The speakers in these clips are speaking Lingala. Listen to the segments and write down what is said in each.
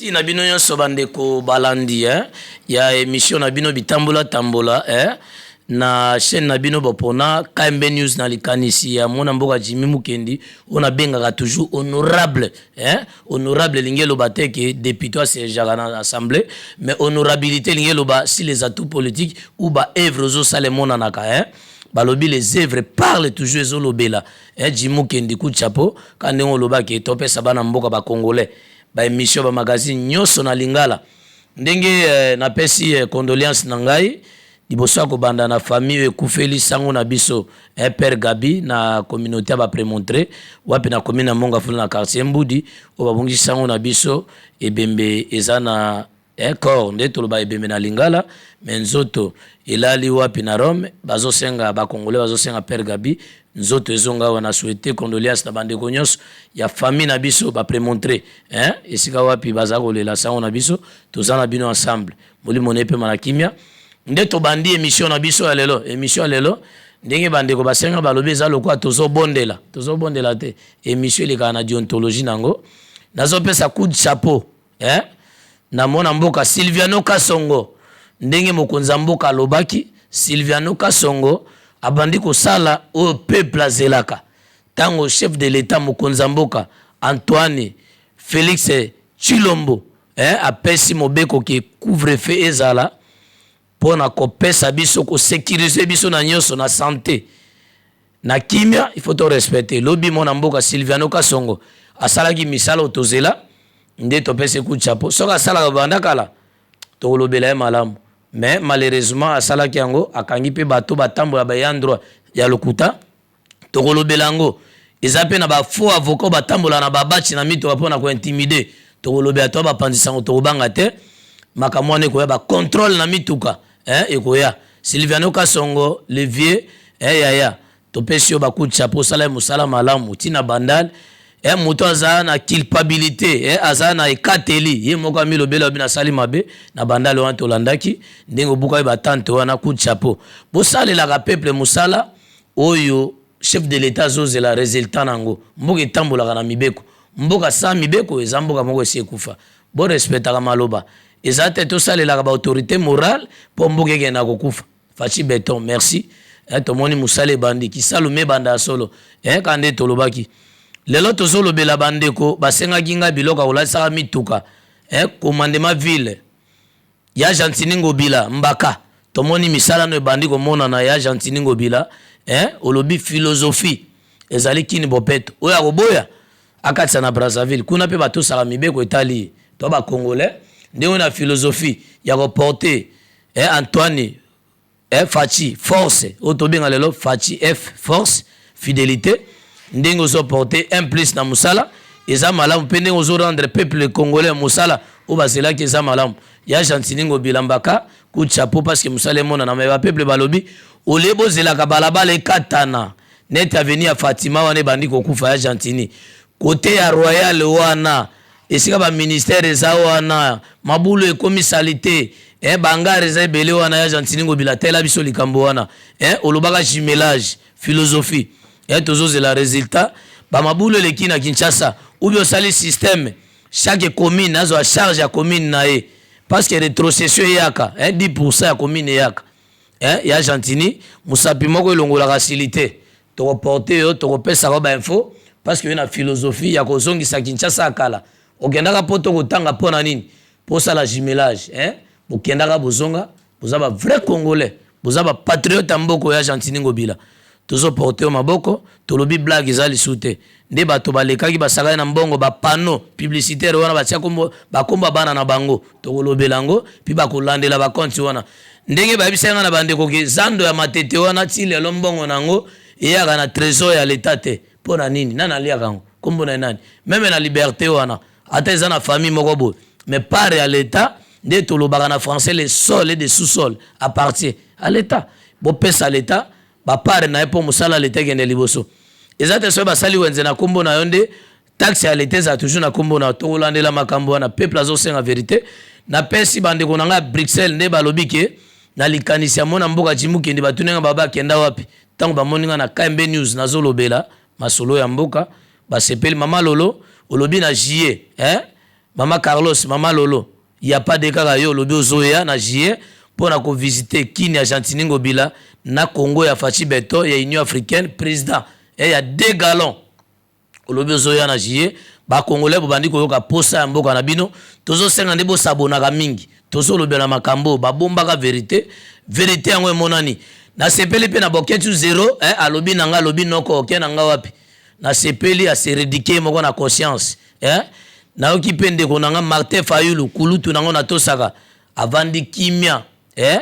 Merci na bino nyonso bandeko balandi ya émission na bino Bitambola Tambola na chaîne na bino bopona KMB News, na likanisi ya mwana mboka Jimmy Mukendi oyo nabengaka toujours honorable. Honorable elingi eloba te ke député asiégeaka na assemblée, mais honorabilité elingi eloba si les atouts politiques ou baœuvre ozosala emonanaka. Balobi les œuvres parlent toujours, ezolobela. Jimmy Mukendi, coup de chapeau. Ka ndenge olobaki, topesa bana mboka bacongolais baémission, bamagazine nyonso na lingala. Ndenge napesi condoléance na ngai liboso ya kobanda na famille oyo ekufeli sango na biso, père Gabi, na communauté ya baprémontré wapi na commune ya Mont-Ngafula, na quartier Mbudi, oyo babongisi sango na biso. Ebembe eza na corps, nde toloba ebembe na lingala, mais nzoto elali wapi? Na Rome. Bazosenga, bacongolais bazosenga père Gabi nzoto ezonga awa. Na souhaite condoléance na bandeko nyonso ya famille na biso baprémontré, esika wapi baza kolela sango na biso. Toza na bino ensemble, molimo na epema na kimia. Nde tobandi émission na biso ya lelo. Émission ya lelo, ndenge bandeko basenga, balobi eza lokola tozobondela. Tozobondela te, émission elekaka na déontologie nango. Nazopesa coup de chapeau na mwana mboka Sylviano Kasongo. Ndenge mokonzi ya mboka alobaki, Sylviano Kasongo abandi kosala oyo peuple azelaka. Ntango chef de l'État, mokonzi ya mboka Antoine Félix Tshilombo, apesi mobeko ke couvre-feu ezala mpo na kopesa biso, kosécuriser biso na nyonso, na santé, na kimia, il faut torespecter. Lobi mwana mboka Sylviano Kasongo asalaki misala oyo tozela, nde topesi coup de chapeau. Soki asalaka banda kala, tokolobela ye malamu, mais malheureusement asalaki yango, akangi mpe bato batambola baya droit ya lokuta. Tokolobela yango. Eza mpe na bafaux avocat batambola na babaci na mituka mpo na kointimider. Tokolobela to bapanzisango, tokobanga te. Makambo wana ekoya, bacontrôle na mituka ekoya. Sylviano Kasongo le vieux, yaya, topesi yo bacoup de chapeau, osala ye mosala malamu ntina Bandal. Moto aza na culpabilité, aza na ekateli ye moko, amilobela obi nasali mabe na Bandal wana. Tolandaki ndenge obukaki batante wana, coup de chapeau. Bosalelaka peuple mosala oyo chef de l'État azozela résultat nango. Mboka etambolaka na mibeko. Mboka sans mibeko eza mboka moko esi ekufa. Borespectaka maloba. Eza te tosalelaka baautorité morale mpo mboka ekende na kokufa. Fatshi Béton, merci. Tomoni mosala ebandi, kisalu ebanda ya solo. Ka nde tolobaki, lelo tozolobela bandeko basengaki ngai biloko ya kolatisaka mituka, commandement ville ya Gentiny Ngobila Mbaka. Tomoni misala no ebandi komonana ya Gentiny Ngobila. Olobi philosophie ezali kini bopeto, oyo akoboya akatisa na Brazzaville. Kuna mpe batosaka mibeko etali ye. To bacongolais, ndenge na philosophie ya koporter Antoine Fatshi force, oyo tobenga lelo Fatshi F force, fidélité, ndenge ozoporter un plus na mosala eza malamu, mpe ndenge ozorendre peuple congolais mosala oyo bazelaki eza malamu. Ya Gentiny Ngobila Mbaka, coup de chapeau, parce que mosala emonana. Mais bapeuple balobi olie bozelaka balabala ekatana neti avenue ya Fatima wana ebandi kokufa. Ya Gentiny, kote ya Royal wana, esika baministère eza wana, mabulu ekomi saleté, bangare eza ebele wana. Ya Gentiny Ngobila, tela biso likambo wana. Olobaka jumelage, philosophie, tozozela résultat. Bamabulu eleki na Kinshasa. Ubi osali système, chaque commune azwa charge ya commune na ye, parce que rétrocession eyaka, 10 ya commune eyaka. Ya Gentiny, mosapi moko elongolaka sili te. Tokoporter yo, tokopesaka bainfo, parce que yo na philosophie ya kozongisa Kinshasa ya kala. Okendaka mpo tokotanga mpo na nini? Mpo osala jumelage, hein? Bokendaka, bozonga, boza bavrai congolais, boza bapatriote ya mboka. Ya Gentiny Ngobila, tozoporter yo maboko. Tolobi blague eza lisu te. Nde bato balekaki, basakani na mbongo, bapanneau publicitaire wana batia bakomba bana na bango, tokolobela yango mpe bakolandela bakonti wana. Ndenge bayebisaki nga na bandeko ke zando ya Matete wana, ti lelo mbongo na yango eyaka na trésor ya leta te. Mpo na nini? Nani aliaka yango? Kombo na ye nani? Même na Liberté wana, ata eza na famille moko boye, mais part ya leta, nde tolobaka na français, le sol et de sous-sol appartient à l'État. Bopesa l'État bapart na ye mpo mosala ya leta ekende liboso. Eza te soki basali wenze na nkombo na yo nde taxe ya leta ezala toujours na nkombo na yo. Tokolandela makambo wana, peuple azosenga vérité. Napesi bandeko na ngai ya Bruxelles, nde balobi ke na likanisi ya mona mboka Jimukende, batunenga baba akenda wapi. Ntango bamoni nga na KMB News nazolobela masolo ya mboka, basepeli. Mama Lolo, olobi na juillet, eh? Mama Carlos, mama Lolo, ya pas de kaka yo olobi ozoya na juillet mpo na kovisite Kin ya Gentiny Ngobila na Congo ya Fatshi Beton ya Union africaine, président ya deux galons. Olobi ozoya na juillet. Bacongolais, bobandi koyoka posa ya mboka na bino. Tozosenga nde bosabonaka mingi. Tozolobela makambo babombaka, vérité, vérité yango emonani. Nasepeli mpe na Boketu zero, eh, alobi na nga, alobi noko oke na nga wapi. Nasepeli aseredike moko na conscience, eh? Nayoki mpe ndeko na nga Martin Fayulu, kulutu nango natosaka, avandi kimia, eh?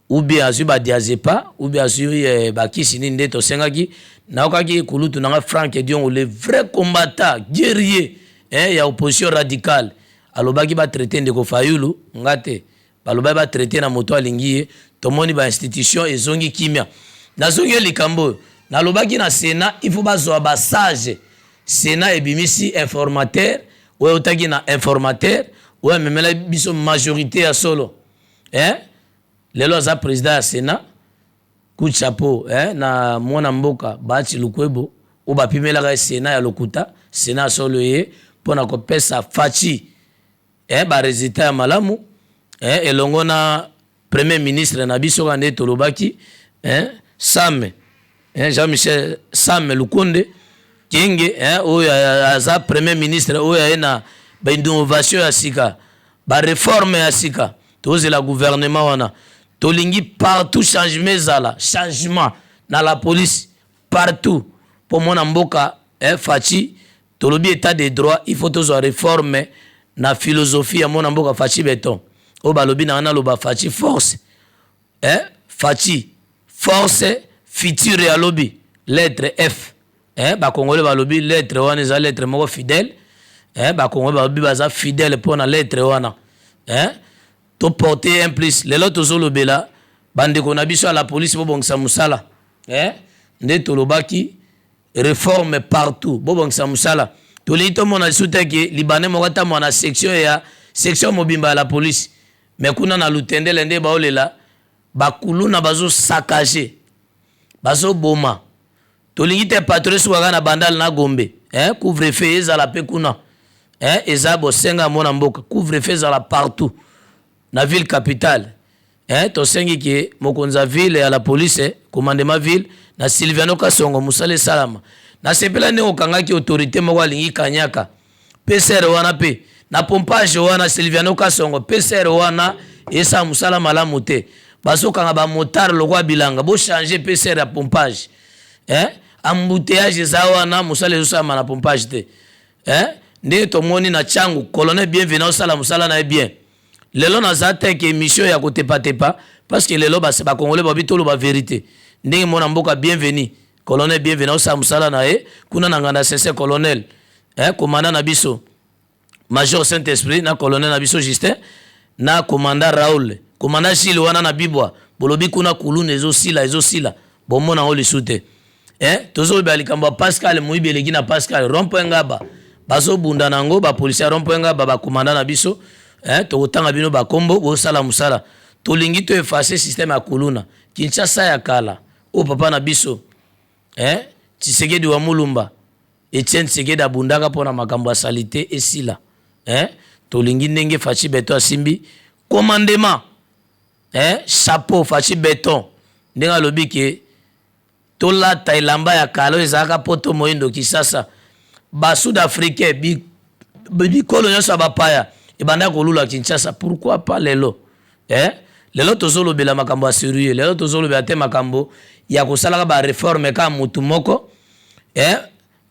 Ou bien azwi badiazépam, ou bien azwi bakisi nini nde tosengaki. Nayokaki kulutu na nga Frank Diongo, le vrai combattant guerrier, ya opposition radicale, alobaki batraite ndeko Fayulu nga te. Balobaki batraite na moto alingi ye. Tomoni bainstitution ezongi kimia. Nazongi ye likambo oyo nalobaki na Sénat, il faut bazwa basage. Sénat ebimisi informateur oyo eutaki na informateur oyo amemelaki biso majorité ya solo, eh? Lelo aza président ya Sénat. Coup de chapeau, eh? Na mwana mboka Bahati Lukwebo oyo bapimelaka ye Sénat ya lokuta, Sénat ya solo ye mpona kopesa Fatshi, baresultat ya malamu, elongo na premier ministre na biso kaka nde tolobaki, Sam, Jean-Michel Sam Lukonde Kenge, oyo aza premier ministre oyo aye na bainnovation ya sika, bareforme ya sika. Tozela gouvernement wana. Tolingi partout changement ezala, changement na la police partout, mpo mwana mboka, Fatshi, tolobi état de droit, il faut tozwa réforme na philosophie ya mwana mboka Fatshi Beton oyo balobi na nga naloba Fatshi force, Fatshi force future. Alobi lettre F, bakongole balobi lettre wana eza lettre moko fidèle, bakongole balobi baza fidèle mpo na lettre wana, toporte un plus. Lelo tozolobela bandeko na biso ya la police, bobongisa mosala, Nde tolobaki réforme partout, bobongisa mosala. Tolingi tomona lisusu te ke Libanais moko atamboka na section ya section mobimba ya la police. Mais kuna na Lutendele nde baolela, bakuluna bazosaccager, bazoboma. Tolingi te patrouille soki kaka na Bandale na Gombe, eh? Couvre-feu ezala mpe kuna, eh? Eza bosenga mona mboka, couvre-feu ezala partout na ville capitale, eh? Tosengi ke mokonzi ya ville ya la police, commandement ville na Sylviano Kasongo, mosala esalama. Nasepela ndenge okangaki autorité moko alingi kanyaka PCR wana mpe na pompage wana. Sylviano Kasongo, PCR wana esala mosala malamu te. Bazokanga bamotard lokwa bilanga. Bochange PCR ya pompage, eh? Embouteillage eza wana, mosala ezosalama na pompage te, eh? Ndenge tomoni na Tshangu, colonel Bienvenu osala mosala na ye bien. Lelo naza te ke émission ya kotepatepa, parce que lelo bakongolais babi toloba vérité. Ndenge mona mboka Bienvenu, colonel Bienvenu osala mosala na ye kuna na Nganda Sese, colonel, commandant na biso major Saint Esprit na colonel na biso Justin na commandant Raoul, commandant Gilles wana na Bibwa. Bolobi kuna kuluna ezosila, ezosila, bomona yango lisu te, eh? Tozoloba likambo ya Pascal, moyibi eleki na Pascal rond-point Ngaba, bazobunda na yango bapolisier ya rond-point Ngaba, bacommandant na biso, eh? Tokotanga bino bakombo, bosala mosala. Tolingi to effacer système ya kuluna. Kinshasa ya kala oyo papa na biso, eh? Tshisekedi wa Mulumba, Etienne Tshisekedi abundaka mpona makambo ya saleté esila, eh? Tolingi ndenge Fatshi Beton asimbi commandement, eh? Chapeau Fatshi Beton, ndenge alobi ke tolata elamba ya kala oyo ezalaka poto moyindo. Kisasa, basud africain, bikolo nyonso ya bapaya ebanda kolula Kinshasa. Pourquoi pas lelo, eh? Lelo tozolobela makambo ya sérieux. Lelo tozolobela te makambo ya kosalaka bareforme kaka motu moko, eh?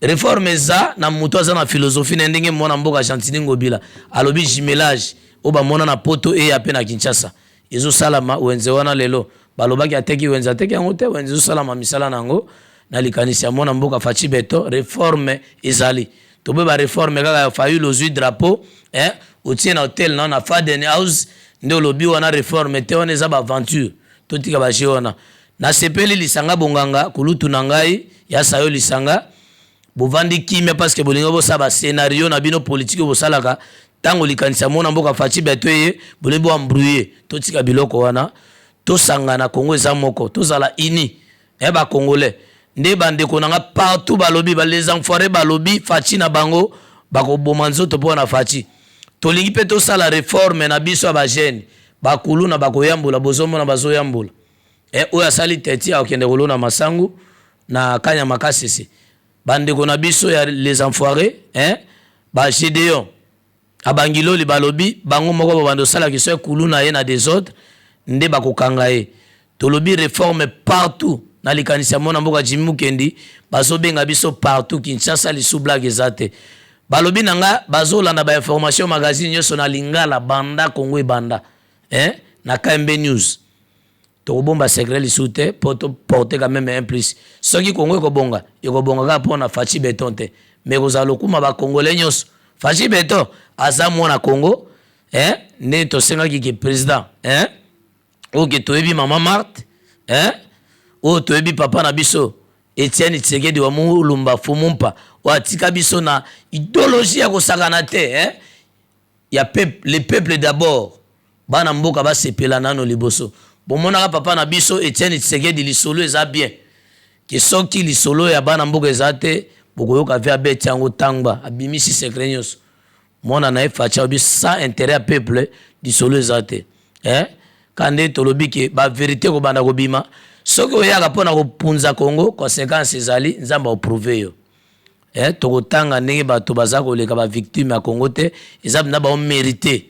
Réforme eza na moto aza na philosophie na ndenge mwana mboka Gentiny Ngobila alobi jumelage oyo bamona na poto eya mpe na Kinshasa ezosalama. Wenze wana lelo balobaki ateki wenze, ateki yango te. Wenze ezosalama misala na yango na likanisi ya mwana mboka Fatshi Beton. Réforme ezali, toboye bareforme kaka ya Fayulu. Ozwi drapeau, eh, otie na hotel na na Faden House nde olobi wana réforme te. Wana eza baaventure, totika baje wana. Nasepeli lisanga bonganga, kulutu na ngai ya sayo lisanga, bovandi kimia parce que bolingi bosala bascénario na bino politike oyo bosalaka. Ntango likanisi ya mwana mboka Fatshi Beto eye, bolingi boembrouiller. Totika biloko wana, tosangana. Kongo eza moko, tozala uni, bacongolais. Nde bandeko na nga partout balobi, les enfoirés balobi Fatshi na bango bakoboma nzoto mpo na Fatshi. Tolingi mpe tosala reforme na biso ya bajeune. Bakuluna bakoyambola, bozomona bazoyambola. Eh, oyo asali teti akokende kolona masangu na Kanyama Kasese. Bandeko na biso ya les enfoirés, eh, ba Gedeon abangiloli balobi bango moko babanda osala kiso ya kuluna ye na desordre nde bakokanga ye. Tolobi reforme partout na likanisi ya mwana mboka Jimmy Mukendi, bazobenga biso partout Kinshasa lisu blague eza te. Balobi na nga bazolanda ba information magazine nyonso na lingala banda Congo ebanda, eh, na KMB News. Tokobomba secret lisusu te po to porter quand même un plus. Soki Congo ekobonga, ekobonga kaka pona Fatshi Beton te, mais ekozala lokuma ba Congolais nyonso. Fatshi Beton aza mwana Congo, eh, nde tosengaki ke président, eh, oyo ke toyebi mama Marthe, eh, oyo toyebi papa na biso Etienne Tshisekedi wa Mulumba Fumumpa, oyo atika biso na idéologie ya kosakana te, eh, ya peuple, le peuple d'abord. Bana mboka basepela nano liboso. Bomonaka papa na biso Etienne Tshisekedi, lisolo eza bien ke soki lisolo ya bana mboka eza te, bokoyoka ve abeti yango tangba abimisi secret nyonso. Mwana na ye Fatshi alobi sans intérêt ya peuple lisolo eza te, eh? Ka nde tolobi ke bavérité kobanda kobima. Soki oyaka mpona kopunza Congo, conséquence ezali Nzambe aoprouve yo, eh? Tokotanga ndenge bato baza koleka bavictime ya Congo te, eza mpenza baomérite,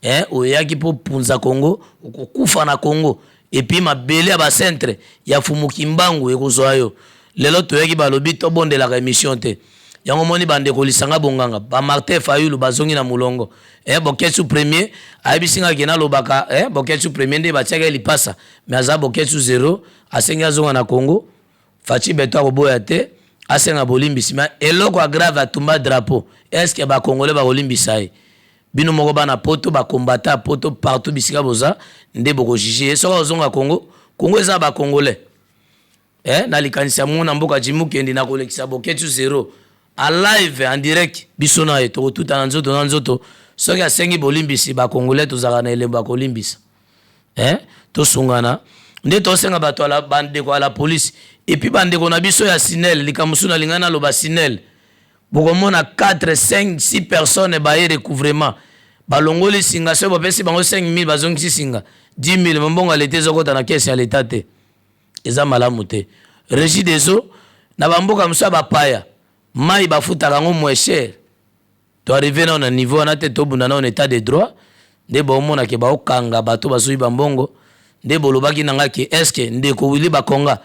eh? Oyaki mpo punza Congo, okokufa na Congo. Et puis mabele ya bacentre ya Fumuki Mbangu ekozwa yo. Lelo toyaki, balobi tobondelaka émission te. Yango moni bandeko lisanga bonganga bamartin Fayulu bazongi na molongo, eh, Boketsu premier ayebisi nga ke nalobaka, eh, Boketsu premier nde batiaki ye lipasa, mais aza Boketsu zero. Asengi azonga na Congo. Fatshi Beto akoboya te, asenga bolimbisi. Mais eloko ya grave, atumba drapeau. Est ce que bacongolais bakolimbisa ye? Bino moko bana Poto, bakombata ya Poto partout bisika boza, nde bokojuge ye soki azonga Congo. Congo eza bacongolais, eh, na likanisi ya mwana mboka Jimmy Mukendi, na kolekisa Boketsu zero a live en direct. Biso na ye tokotutana nzoto na nzoto. Soki asengi bolimbisi, bacongolais tozalaka na elembo ya kolimbisa, eh? Tosungana nde tosenga bato ya bandeko ya la police et puis bandeko na biso ya SNEL. Likambo mosusu nalingai naloba, SNEL, bokomona 4, 5, 6 personnes baye recouvrement, balongoli singa. Soki bapesi bango 5000, bazongisi singa 10 000. Mbongo ya leta ezokɔta na caisse ya leta te, eza malamu te. Régie des eaux, na bamboka mosusu ya bapaya, mai bafutaka yango moins cher. Toarrive nao na niveau wana te. Tobunda nao na état de droit. Nde baomona ke baokanga bato bazoyiba mbongo. Nde bolobaki na nga ke est-ce ndeko Willy Bakonga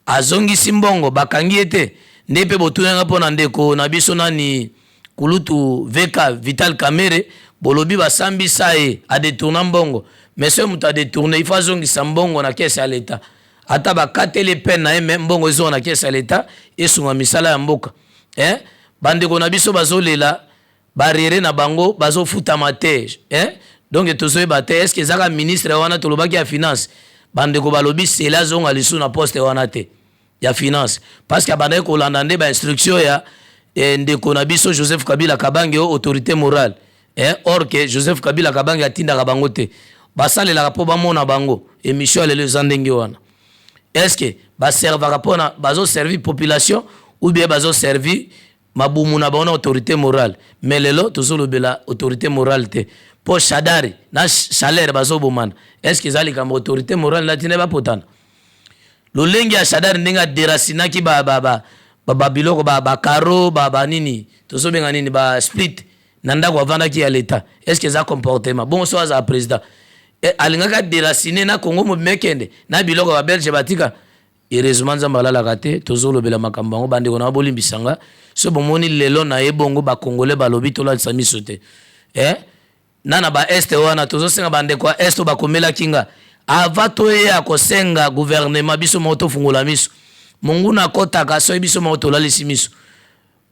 azongisi mbongo, bakangi ye te? Nde mpe botunanga mpo na ndeko na biso nani, kulutu VK Vital Kamerhe. Bolobi basambisa ye, adetourna mbongo. Mais soki moto adetourne, il faut azongisa mbongo na caisse ya leta. Ata bakateli peine na ye, mais mbongo ezonga na caisse ya leta, esunga misala ya mboka, eh? Bandeko na biso bazolela barrière na bango bazofutama te, eh? Donc tozoyeba te, est ce que ezaka ministre wana tolobaki ya finance? Bandeko balobi sele azonga lisusu na poste wana te ya finance, parce que abandaki kolanda nde bainstruction ya ndeko na biso Joseph Kabila Kabange, o autorité morale, eh? Or ke Joseph Kabila Kabange atindaka bango te, basalelaka mpo bamona bango. Émission ya lelo eza ndenge wana: est ce que baservaka mpona bazoservir population ou bien bazoservir mabumu na bango na autorité morale? Mais lelo tozolobela autorité morale te, mpo Shadary na Chaleur bazobomana. Est ce que eza likambo autorité morale na ntina bapotana? Lolenge ya Shadary, ndenge aderasinaki babiloko, bakaro, banini, tozobenga nini, basplit na ndako avandaki ya leta, est ce que eza comportement bongo? So azala président, alingaki aderasine na Congo mobima, ekende na biloko ya babelge batika. Heureusement Nzambe alalaka te. Tozolobela makambo yango. Bandeko na bolimbisanga so bomoni lelo na ye bongo. Bakongole balobi tolalisa miso te, eh? Na baest wana, tozosenga bandeko ya Est oyo bakomelaki nga ava toyeya kosenga gouvernement, biso moko tofungola miso. Monguna akɔtaka soki biso moko tolalisi miso.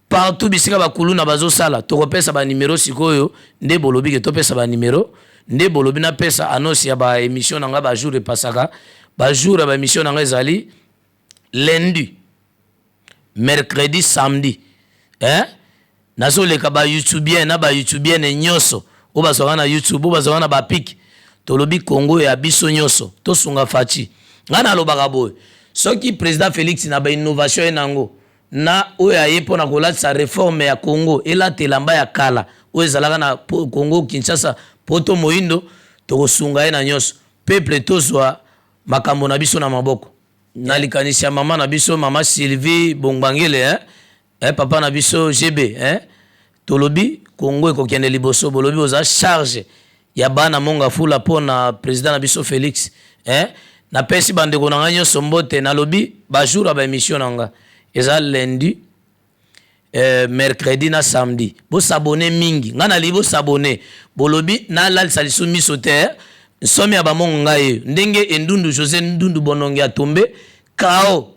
Partout bisika bakuluna bazosala, tokopesa banimero sikoyo. Nde bolobi ke topesa banimero, nde bolobi napesa annonce ya baémission na ngai, bajour epasaka. Bajour ya baémission na ngai ezali lundi, mercredi, samedi, eh? Nazoleka bayoutubien na bayoutubienne nyonso oyo bazwaka na YouTube, oyo bazwaka na bapike. Tolobi Kongo ya biso nyonso, tosunga Fatshi. Ngai nalobaka boye: soki président Félix na bainnovation ye nango na oyo aye mpona kolatisa réforme ya Congo, elata elamba ya kala. Oyo ezalaka na Congo Kinshasa, poto moyindo, tokosunga ye na nyonso. Peuple, tozwa makambo na biso na maboko. Na likanisi ya mama na biso, mama Sylvie Bongbangele, eh? Eh, papa na biso GB, eh? Tolobi Congo ekokende liboso. Bolobi oza charge ya bana monga fula mpo na président na biso Félix, eh? Napesi bandeko na ngai nyonso mbote. Nalobi bajour ya baémission na nga eza lundi, mercredi na samedi. Bos'abonner mingi, ngai nalingi bos'abonner. Bolobi nalalisa lisu miso te, eh? Nsomi ya bamongo ngai ye ndenge Endundu José Ndundu Bononge atombe kao,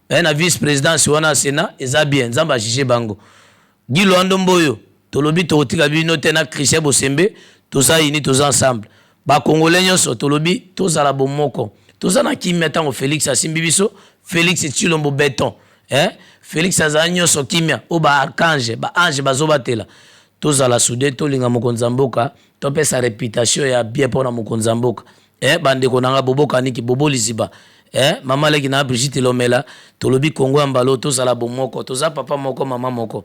eh, na vice présidence wana ya Sénat, eza bien. Nzambe ajuge bango. Guy Loando Mboyo, tolobi tokotika bino te. Na Christian Bosembe, toza unis, toza ensemble. Bakongolais nyonso, tolobi tozala bomoko, toza na kimia. Ntango Félix asimbi biso, Félix Tshilombo béton, eh? Félix azala nyonso kimia. Oyo baarchange, baange bazobatela. Tozala soudés, tolinga mokonzi ya mboka, topesa réputation ya bien mpona mokonzi ya mboka, eh? Bandeko na nga bobokaniki bobo liziba, eh? Mama leki na Brigitte Lomela, tolobi Kongo ya mbalo, tozala bomoko, toza papa moko, mama moko.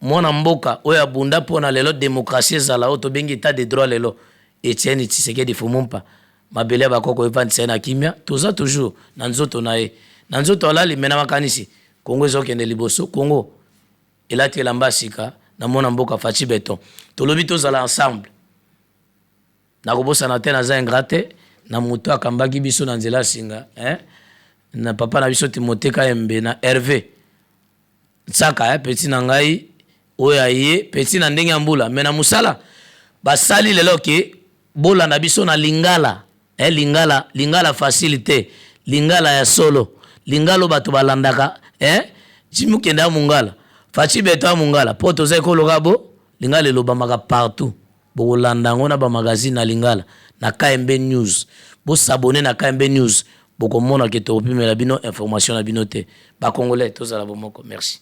Mwana mboka oyo abunda mpona lelo démocratie ezala, oyo tobengi état de droit lelo, Etienne Tshisekedi Fumumpa, mabele ya bakoko evandisa ye na kimia. Toza toujours na nzoto na ye, na nzoto alali, me na makanisi Kongo ezokende liboso. Kongo elati elamba sika na mwana mboka Fatshi Béton. Tolobi tozala ensemble. Nakobosana te, naza ingrat te na moto akambaki biso na nzela singa, eh? Na papa na biso Timote Kayembe na Hervé Nsaka, eh? Petit na ngai oyo aye petit na ndenge ya mbula, me na mosala basali lelo ke bolanda biso na lingala, eh? Lingala, lingala facile te, lingala ya solo, lingala oyo bato balandaka, eh? Jimi okende ya mongala, Fatshi Béton ya mongala, mpo toza ekoloka bo lingala elobamaka partout. Bokolanda yango na bamagazine na lingala na KMB News. Bos'abonner na KMB News, bokomona ke tokopimela bino information na bino te. Bacongolais, tozala bomoko. Merci.